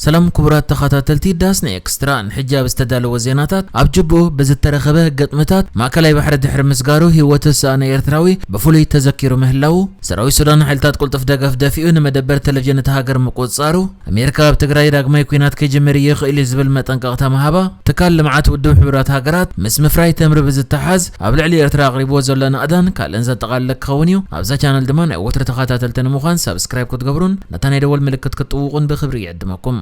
ሰላም ክቡራት ተኸታተልቲ ዳስና ኤክስትራ፣ ንሕጂ ኣብ ዝተዳለወ ዜናታት፣ ኣብ ጅቡኡ ብዝተረኸበ ግጥምታት ማእከላይ ባሕሪ ድሕሪ ምስጋሩ ህይወቱ ዝሰኣነ ኤርትራዊ ብፍሉይ ተዘኪሩ ምህላዉ፣ ሰራዊት ሱዳን ሓይልታት ቅልጡፍ ደገፍ ደፊኡ ንመደበር ቴሌቪዥን እታ ሃገር ምቁጽጻሩ፣ ኣሜሪካ ኣብ ትግራይ ዳግማይ ኲናት ክጅምር ይኽእል እዩ ዝብል መጠንቀቕታ ምሃባ፣ ትካል ልምዓት ውድብ ሕቡራት ሃገራት ምስ ምፍራይ ተምሪ ብዝተሓዝ ኣብ ልዕሊ ኤርትራ ኣቕሪብዎ ዘሎ ናእዳን ካልእን ዘጠቓልል ክኸውን እዩ። ኣብዛ ቻነል ድማ ናይ ወትሩ ተኸታተልቲ ንምዃን ሳብስክራይብ ክትገብሩን ነታ ናይ ደወል ምልክት ክትጥውቑን ብኽብሪ ይዕድመኩም።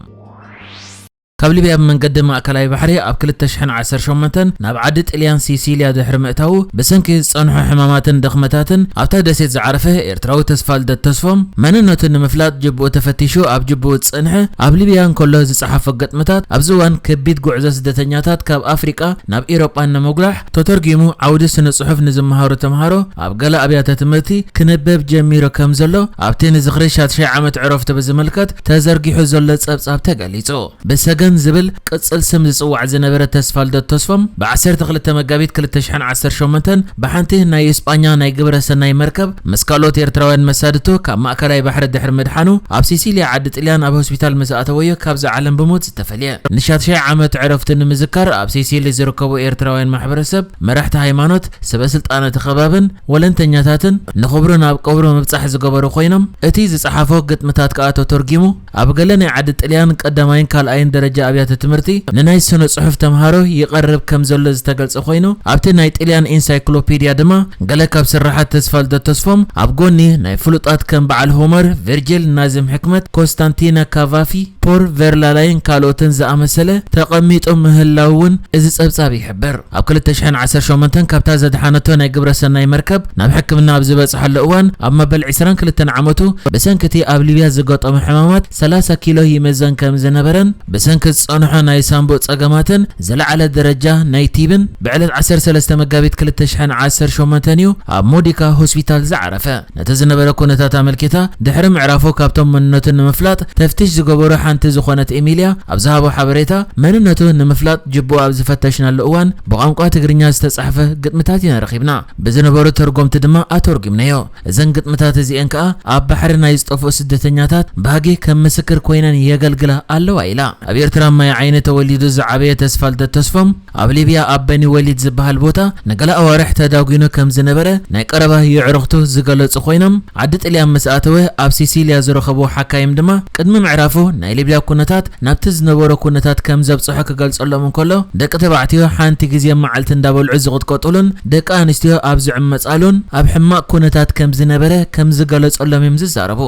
ካብ ሊብያ ብመንገዲ ማእከላይ ባሕሪ ኣብ ክልተ ሽሕን ዓሰርተ ሸሞንተን ናብ ዓዲ ጥልያን ሲሲልያ ድሕሪ ምእታዉ፣ ብሰንኪ ዝጸንሖ ሕማማትን ድኽመታትን ኣብታ ደሴት ዝዓረፈ ኤርትራዊ ተስፋልደት ተስፎም፣ መንነቱ ንምፍላጥ ጅቡኡ ተፈቲሹ ኣብ ጅቡኡ ዝጸንሐ፣ ኣብ ሊብያ እንከሎ ዝጸሓፎ ግጥምታት፣ ኣብዚ እዋን ከቢድ ጉዕዞ ስደተኛታት ካብ ኣፍሪቃ ናብ ኤውሮጳ ንምጉራሕ ተተርጒሙ ዓውዲ ስነ ጽሑፍ ንዝመሃሩ ተምሃሮ ኣብ ገለ ኣብያተ ትምህርቲ ክነበብ ጀሚሩ ከም ዘሎ ኣብቲ ንዝኽሪ ሻትሻይ ዓመት ዕረፍቱ ብዝምልከት ተዘርጊሑ ዘሎ ጸብጻብ ተገሊጹ። ብሰገን ዝብል ቅጽል ስም ዝጽዋዕ ዝነበረ ተስፋልደት ተስፎም፣ ብ ዓሰርተ ክልተ መጋቢት ክልተ ሽሕን ዓሰርተ ሸሞንተን ብሓንቲ ናይ እስጳኛ ናይ ግብረ ሰናይ መርከብ ምስ ካልኦት ኤርትራውያን መሳድቱ ካብ ማእከላይ ባሕሪ ድሕሪ ምድሓኑ፣ ኣብ ሲሲልያ ዓዲ ጥልያን ኣብ ሆስፒታል ምስ ኣተወዮ ካብዛ ዓለም ብሞት ዝተፈልየ። ንሻትሻይ ዓመት ዕረፍቱ ንምዝካር ኣብ ሲሲሊ ዝርከቡ ኤርትራውያን ማሕበረሰብ፣ መራሕቲ ሃይማኖት፣ ሰበ ስልጣን እቲ ከባብን ወለንተኛታትን ንኽብሩ ናብ ቀብሩ ምብጻሕ ዝገበሩ ኮይኖም፣ እቲ ዝጸሓፎ ግጥምታት ከኣ ተተርጒሙ ኣብ ገለ ናይ ዓዲ ጥልያን ቀዳማይን ካልኣይን ደረጃ ኣብያተ ትምህርቲ ንናይ ስነ ጽሑፍ ተምሃሮ ይቐርብ ከም ዘሎ ዝተገልጸ ኮይኑ፣ ኣብቲ ናይ ጥልያን ኢንሳይክሎፒድያ ድማ ገለ ካብ ስርሓት ተስፋልደት ተስፎም ኣብ ጎኒ ናይ ፍሉጣት ከም በዓል ሆመር፣ ቪርጅል፣ ናዝም ሕክመት፣ ኮንስታንቲነ ካቫፊ፣ ፖር ቨርላላይን ካልኦትን ዝኣመሰለ ተቐሚጡ ምህላው እውን እዚ ጸብጻብ ይሕብር። ኣብ ክልተ ሽሕን ዓሰርተ ሸሞንተን ካብታ ዘድሓነቶ ናይ ግብረ ሰናይ መርከብ ናብ ሕክምና ኣብ ዝበጽሓሉ እዋን፣ ኣብ መበል ዕስራን ክልተን ዓመቱ ብሰንኪ እቲ ኣብ ሊብያ ዝገጠሞ ሕማማት ሰላሳ ኪሎ ይመዘን ከም ዝነበረን፣ ብሰንኪ ዝጸንሖ ናይ ሳንቡእ ጸገማትን ዝለዓለ ደረጃ ናይ ቲብን ብዕለት ዓሰርተ ሰለስተ መጋቢት ክልተ ሽሕን ዓሰርተ ሸሞንተን እዩ ኣብ ሞዲካ ሆስፒታል ዝዓረፈ። ነቲ ዝነበረ ኩነታት ኣመልኪታ፣ ድሕሪ ምዕራፉ ካብቶም መንነቱ ንምፍላጥ ተፍትሽ ዝገበሩ ሓንቲ ዝኾነት ኤሚልያ ኣብ ዝሃቦ ሓበሬታ፣ መንነቱ ንምፍላጥ ጅቡኡ ኣብ ዝፈተሽናሉ እዋን ብቋንቋ ትግርኛ ዝተጻሕፈ ግጥምታት ኢና ረኺብና። ብዝነበሩ ተርጎምቲ ድማ ኣተርጒምናዮ። እዘን ግጥምታት እዚኤን ከኣ ኣብ ባሕሪ ናይ ዝጠፍኡ ስደተኛታት ባህጊ ከም ምስክር ኮይነን የገልግላ ኣለዋ ኢላ። ኣብ ኤርትራ ማይ ዓይኒ ተወሊዱ ዝዓበየ ተስፋልደት ተስፎም፣ ኣብ ሊብያ ኣብ በኒ ወሊድ ዝበሃል ቦታ ንገለ ኣዋርሕ ተዳጒኑ ከም ዝነበረ ናይ ቀረባ የዕሩኽቱ ዝገለጹ ኮይኖም፣ ዓዲ ጥልያን ምስ ኣተወ ኣብ ሲሲልያ ዝረኸብዎ ሓካይም ድማ ቅድሚ ምዕራፉ ናይ ሊብያ ኩነታት ናብቲ ዝነበሮ ኩነታት ከም ዘብጽሖ ክገልጸሎም እንከሎ፣ ደቂ ተባዕትዮ ሓንቲ ግዜ መዓልቲ እንዳበልዑ ዝቕጥቀጡሉን ደቂ ኣንስትዮ ኣብ ዝዕመጻሉን ኣብ ሕማቕ ኩነታት ከም ዝነበረ ከም ዝገለጸሎም እዮም ዝዛረቡ።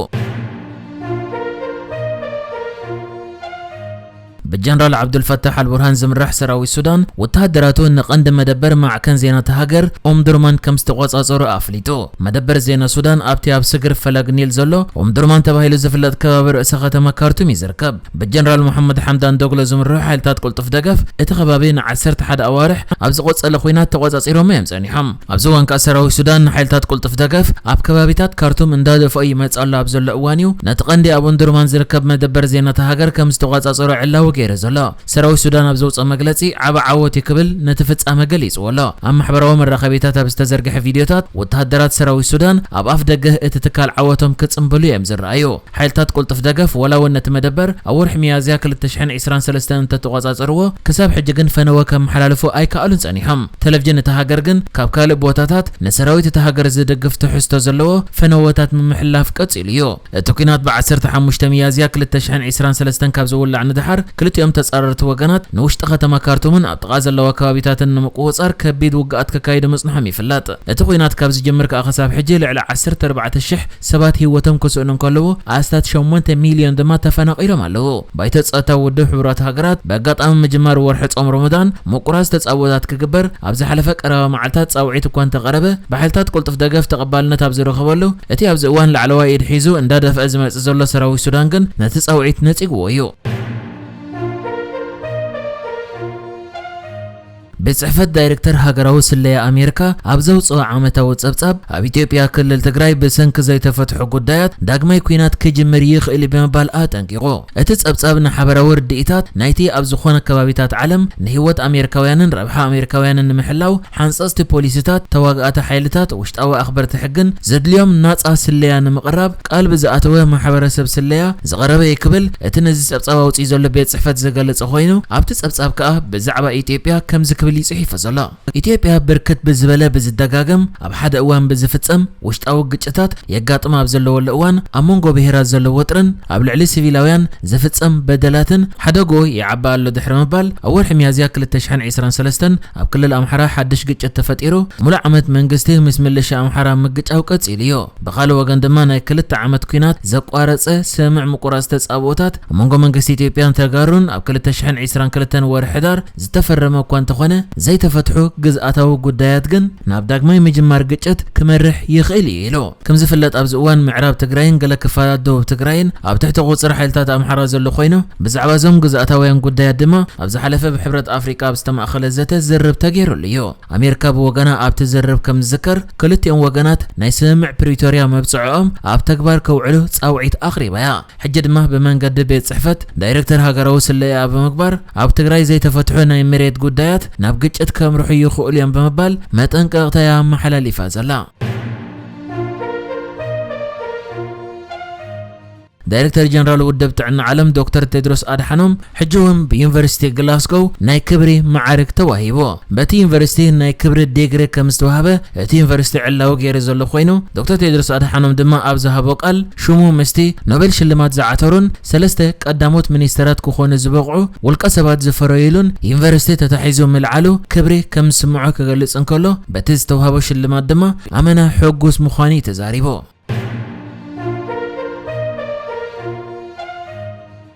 ብጀነራል ዓብዱልፈታሕ ኣልቡርሃን ዝምራሕ ሰራዊት ሱዳን፣ ወተሃደራቱ ንቐንዲ መደበር ማዕከን ዜና እታ ሃገር ኦምዱርማን ከም ዝተቖጻጸሩ ኣፍሊጡ። መደበር ዜና ሱዳን ኣብቲ ኣብ ስግር ፈለግ ኒል ዘሎ ኦምዱርማን ተባሂሉ ዝፍለጥ ከባቢ ርእሰ ከተማ ካርቱም እዩ ዝርከብ። ብጀነራል መሓመድ ሓምዳን ዶግሎ ዝምርሑ ሓይልታት ቅልጡፍ ደገፍ፣ እቲ ከባቢ ንዓሰርተ ሓደ ኣዋርሕ ኣብ ዝቖጸለ ኲናት ተቖጻጺሮም እዮም ጸኒሖም። ኣብዚ እዋን ከኣ ሰራዊት ሱዳን ንሓይልታት ቅልጡፍ ደገፍ ኣብ ከባቢታት ካርቱም እንዳደፍኦ ይመጽእ ኣሎ ኣብ ዘሎ እዋን እዩ፣ ነቲ ቀንዲ ኣብ ኦምዱርማን ዝርከብ መደበር ዜና እታ ሃገር ከም ዝተቖጻጸሮ ዕላዊ ገይሩ ዘሎ። ሰራዊት ሱዳን ኣብ ዘውጽኦ መግለጺ፣ ዓቢ ዓወት እዩ ክብል ነቲ ፍጻመ ገሊጽዎ ኣሎ። ኣብ ማሕበራዊ መራኸቢታት ኣብ ዝተዘርግሐ ቪድዮታት፣ ወተሃደራት ሰራዊት ሱዳን ኣብ ኣፍ ደገ እቲ ትካል ዓወቶም ክጽምብሉ እዮም ዝረኣዩ። ሓይልታት ቅልጡፍ ደገፍ፣ ወላ እውን ነቲ መደበር ኣብ ወርሒ ሚያዝያ ክልተ ሽሕን ዕስራን ሰለስተን እንተተቖጻጸርዎ፣ ክሳብ ሕጂ ግን ፈነወ ከመሓላልፉ ኣይከኣሉን ጸኒሖም። ቴሌቪዥን እታ ሃገር ግን ካብ ካልእ ቦታታት ንሰራዊት እታ ሃገር ዝድግፍ ትሕዝቶ ዘለዎ ፈነወታት ምምሕልላፍ ቀጺሉ እዩ። እቲ ኲናት ብ ዓሰርተ ሓሙሽተ ሚያዝያ ክልተ ሽሕን ዕስራን ሰለስተን ካብ ዝውላዕ ንደሓር፣ ክልቲኦም ተጻረርቲ ወገናት ንውሽጢ ከተማ ካርቱምን ኣብ ጥቓ ዘለዋ ከባቢታትን ንምቁጽጻር ከቢድ ውግኣት ከካይዱ ምጽንሖም ይፍለጥ። እቲ ኲናት ካብ ዝጅምር ከኣ ክሳብ ሕጂ ልዕሊ ዓሰርተ ኣርባዕተ ሽሕ ሰባት ህይወቶም ክስእኑ እንከለዉ፣ ኣስታት ሸሞንተ ሚልዮን ድማ ተፈናቒሎም ኣለዉ። ባይቶ ጸጥታ ውድብ ሕቡራት ሃገራት፣ ብኣጋጣሚ ምጅማር ወርሒ ጾም ረመዳን፣ ምቁራጽ ተጻብኦታት ክግበር ኣብ ዝሓለፈ ቀረባ መዓልታት ጻውዒት እኳ እንተቐረበ፣ ብሓይልታት ቅልጡፍ ደገፍ ተቐባልነት ኣብ ዝረኸበሉ፣ እቲ ኣብዚ እዋን ላዕለዋይ ኢድ ሒዙ እንዳደፍአ ዝመጽእ ዘሎ ሰራዊት ሱዳን ግን ነቲ ጻውዒት ነጺግዎ እዩ። ቤት ጽሕፈት ዳይሬክተር ሃገራዊ ስለያ ኣሜሪካ ኣብ ዘውጽኦ ዓመታዊ ጸብጻብ፣ ኣብ ኢትዮጵያ ክልል ትግራይ ብሰንኪ ዘይተፈትሑ ጉዳያት ዳግማይ ኲናት ክጅምር ይኽእል እዩ ብምባል ኣጠንቂቑ። እቲ ጸብጻብ ንሓበራዊ ርድኢታት ናይቲ ኣብ ዝኾነ ከባቢታት ዓለም ንህይወት ኣሜሪካውያንን ረብሓ ኣሜሪካውያንን ንምሕላው ሓንጸጽቲ ፖሊሲታት፣ ተዋጋእቲ ሓይልታት፣ ውሽጣዊ ኣኽበርቲ ሕግን ዘድልዮም ናጻ ስለያ ንምቕራብ ቃል ብዝኣተወ ማሕበረሰብ ስለያ ዝቐረበ እዩ ክብል እቲ ነዚ ጸብጻብ ኣውጺኡ ዘሎ ቤት ጽሕፈት ዝገለጸ ኮይኑ፣ ኣብቲ ጸብጻብ ከኣ ብዛዕባ ኢትዮጵያ ከምዚ ክብል እዩ ጽሒፉ ዘሎ። ኢትዮጵያ ብርክት ብዝበለ ብዝደጋገም ኣብ ሓደ እዋን ብዝፍጸም ውሽጣዊ ግጭታት የጋጥማ ኣብ ዘለወሉ እዋን፣ ኣብ መንጎ ብሄራት ዘሎ ወጥርን ኣብ ልዕሊ ሲቪላውያን ዝፍጸም በደላትን ሓደግኡ ይዓቢ ኣሎ ድሕሪ ምባል፣ ኣብ ወርሒ ሚያዝያ ክልተ ሽሕን ዕስራን ሰለስተን ኣብ ክልል ኣምሓራ ሓድሽ ግጭት ተፈጢሩ፣ ሙሉእ ዓመት መንግስቲ ምስ ምልሻ ኣምሓራ ምግጫው ቀጺሉ እዩ። ብኻልእ ወገን ድማ ናይ ክልተ ዓመት ኲናት ዘቋረጸ ስምምዕ ምቁራጽ ተጻብኦታት ኣብ መንጎ መንግስቲ ኢትዮጵያን ተጋሩን ኣብ ክልተ ሽሕን ዕስራን ክልተን ወርሒ ሕዳር ዝተፈረመ እኳ እንተኾነ፣ ዘይተፈትሑ ግዝኣታዊ ጉዳያት ግን ናብ ዳግማይ ምጅማር ግጭት ክመርሕ ይኽእል እዩ ኢሉ። ከም ዝፍለጥ ኣብዚ እዋን ምዕራብ ትግራይን ገለ ክፋላት ደቡብ ትግራይን ኣብ ትሕቲ ቁጽሪ ሓይልታት ኣምሓራ ዘሎ ኮይኑ፣ ብዛዕባ እዞም ግዝኣታውያን ጉዳያት ድማ ኣብ ዝሓለፈ ብሕብረት ኣፍሪቃ ኣብ ዝተማእኸለ ዘተ ዝርርብ ተገይሩሉ እዩ። ኣሜሪካ ብወገና ኣብቲ ዝርርብ ከም ዝዝከር ክልቲኦም ወገናት ናይ ስምምዕ ፕሪቶርያ መብጽዕኦም ኣብ ተግባር ከውዕሉ ጻውዒት ኣቕሪባ እያ። ሕጂ ድማ ብመንገዲ ቤት ጽሕፈት ዳይሬክተር ሃገራዊ ስለያ ብምግባር ኣብ ትግራይ ዘይተፈትሑ ናይ መሬት ጉዳያት ናብ ግጭት ከምርሑ ይኽእሉ እዮም ብምባል መጠንቀቕታ እያ ኣመሓላሊፋ ዘላ። ዳይሬክተር ጀነራል ውድብ ጥዕና ዓለም ዶክተር ቴድሮስ ኣድሓኖም ሕጂ እውን ብዩኒቨርሲቲ ግላስጎው ናይ ክብሪ መዓርግ ተዋሂቡ። በቲ ዩኒቨርሲቲ ናይ ክብሪ ዲግሪ ከም ዝተዋህበ እቲ ዩኒቨርሲቲ ዕላዊ ገይሩ ዘሎ ኮይኑ፣ ዶክተር ቴድሮስ ኣድሓኖም ድማ ኣብ ዝሃቦ ቃል፣ ሽሙ ምስቲ ኖቤል ሽልማት ዝዓተሩን ሰለስተ ቀዳሞት ሚኒስተራት ክኾኑ ዝበቕዑ ውልቀ ሰባት ዝፈረዩሉን ዩኒቨርሲቲ ተታሒዙ ምልዓሉ ክብሪ ከም ዝስምዖ ክገልጽ እንከሎ፣ በቲ ዝተዋህቦ ሽልማት ድማ ኣመና ሕጉስ ምዃኑ እዩ ተዛሪቡ።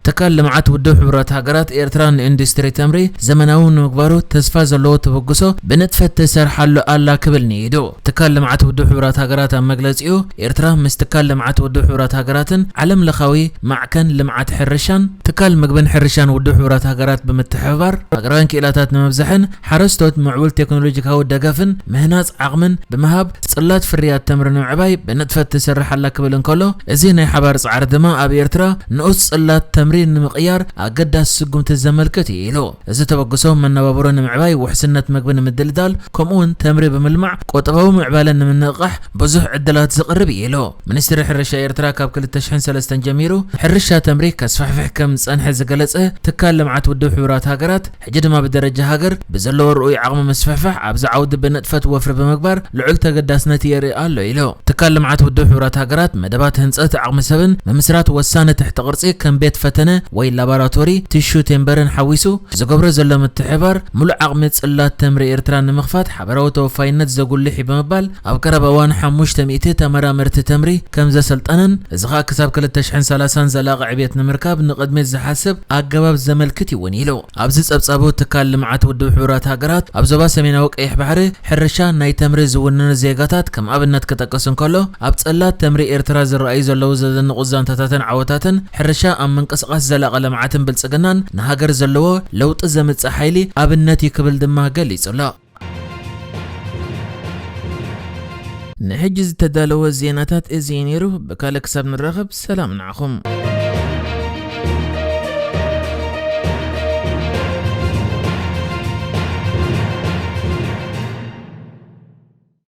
ትካል ልምዓት ውድብ ሕቡራት ሃገራት ኤርትራ ንኢንዱስትሪ ተምሪ ዘመናዊ ንምግባሩ ተስፋ ዘለዎ ተበግሶ ብንጥፈት ትሰርሓሉ ኣላ ክብል ንኢዱ። ትካል ልምዓት ውድብ ሕቡራት ሃገራት ኣብ መግለጺኡ፣ ኤርትራ ምስ ትካል ልምዓት ውድብ ሕቡራት ሃገራትን ዓለም ለኻዊ ማዕከን ልምዓት ሕርሻን ትካል ምግብን ሕርሻን ውድብ ሕቡራት ሃገራት ብምትሕብባር ሃገራውያን ክኢላታት ንምብዛሕን ሓረስቶት ምዕቡል ቴክኖሎጂካዊ ደገፍን ምህናጽ ዓቕምን ብምሃብ ጽላት ፍርያት ተምሪ ንምዕባይ ብንጥፈት ትሰርሕ ኣላ ክብል እንከሎ፣ እዚ ናይ ሓባር ጻዕሪ ድማ ኣብ ኤርትራ ንኡስ ጽላት ተምሪ ንምቕያር ኣገዳሲ ስጉምቲ ዘመልክት እዩ ኢሉ። እዚ ተበግሶ መነባብሮ ንምዕባይ፣ ውሕስነት መግቢ ንምድልዳል፣ ከምኡ እውን ተምሪ ብምልማዕ ቁጠባዊ ምዕባለ ንምንቕቓሕ ብዙሕ ዕድላት ዝቕርብ እዩ ኢሉ። ሚኒስትሪ ሕርሻ ኤርትራ ካብ ክልተ ሽሕን ሰለስተን ጀሚሩ ሕርሻ ተምሪ ከስፋሕፍሕ ከም ዝጸንሐ ዝገለጸ ትካል ልምዓት ውድብ ሕቡራት ሃገራት፣ ሕጂ ድማ ብደረጃ ሃገር ብዘለዎ ርኡይ ዓቕሚ ምስፍሕፋሕ ኣብዚ ዓውዲ ብንጥፈት ወፍሪ ብምግባር ልዑል ተገዳስነት የርኢ ኣሎ ኢሉ። ትካል ልምዓት ውድብ ሕቡራት ሃገራት መደባት ህንጸት ዓቕሚ ሰብን ምምስራት ወሳኒ ትሕቲ ቅርጺ ከም ቤት ፈተነ ወይ ላቦራቶሪ ቲሹ ቴምበርን ሓዊሱ ዝገብሮ ዘሎ ምትሕብባር፣ ሙሉእ ዓቕሚ ጽላት ተምሪ ኤርትራ ንምኽፋት ሓበራዊ ተወፋይነት ዘጉልሕ እዩ ብምባል፣ ኣብ ቀረባ እዋን ሓሙሽተ ሚእቲ ተመራመርቲ ተምሪ ከም ዘሰልጠነን፣ እዚ ኸኣ ክሳብ ክልተ ሽሕን ሰላሳን ዘላቒ ዕብየት ንምርካብ ንቕድሚት ዝሓስብ ኣገባብ ዘመልክት እዩ እውን ኢሉ። ኣብዚ ጸብጻቡ፣ ትካል ልምዓት ውድብ ሕቡራት ሃገራት ኣብ ዞባ ሰሜናዊ ቀይሕ ባሕሪ ሕርሻ ናይ ተምሪ ዝውንኑ ዜጋታት ከም ኣብነት ክጠቅስ እንከሎ፣ ኣብ ጽላት ተምሪ ኤርትራ ዝረኣዩ ዘለዉ ዘደንቑ ዛንታታትን ዓወታትን ሕርሻ ኣብ ምንቅስቓስ ዘላቒ ልምዓትን ብልጽግናን ንሃገር ዘለዎ ለውጢ ዘምጽእ ሓይሊ ኣብነት እዩ ክብል ድማ ገሊጹ ኣሎ። ንሕጂ ዝተዳለወ ዜናታት እዚ እዩ ነይሩ። ብካልእ ክሳብ ንራኸብ ሰላም ንዓኹም።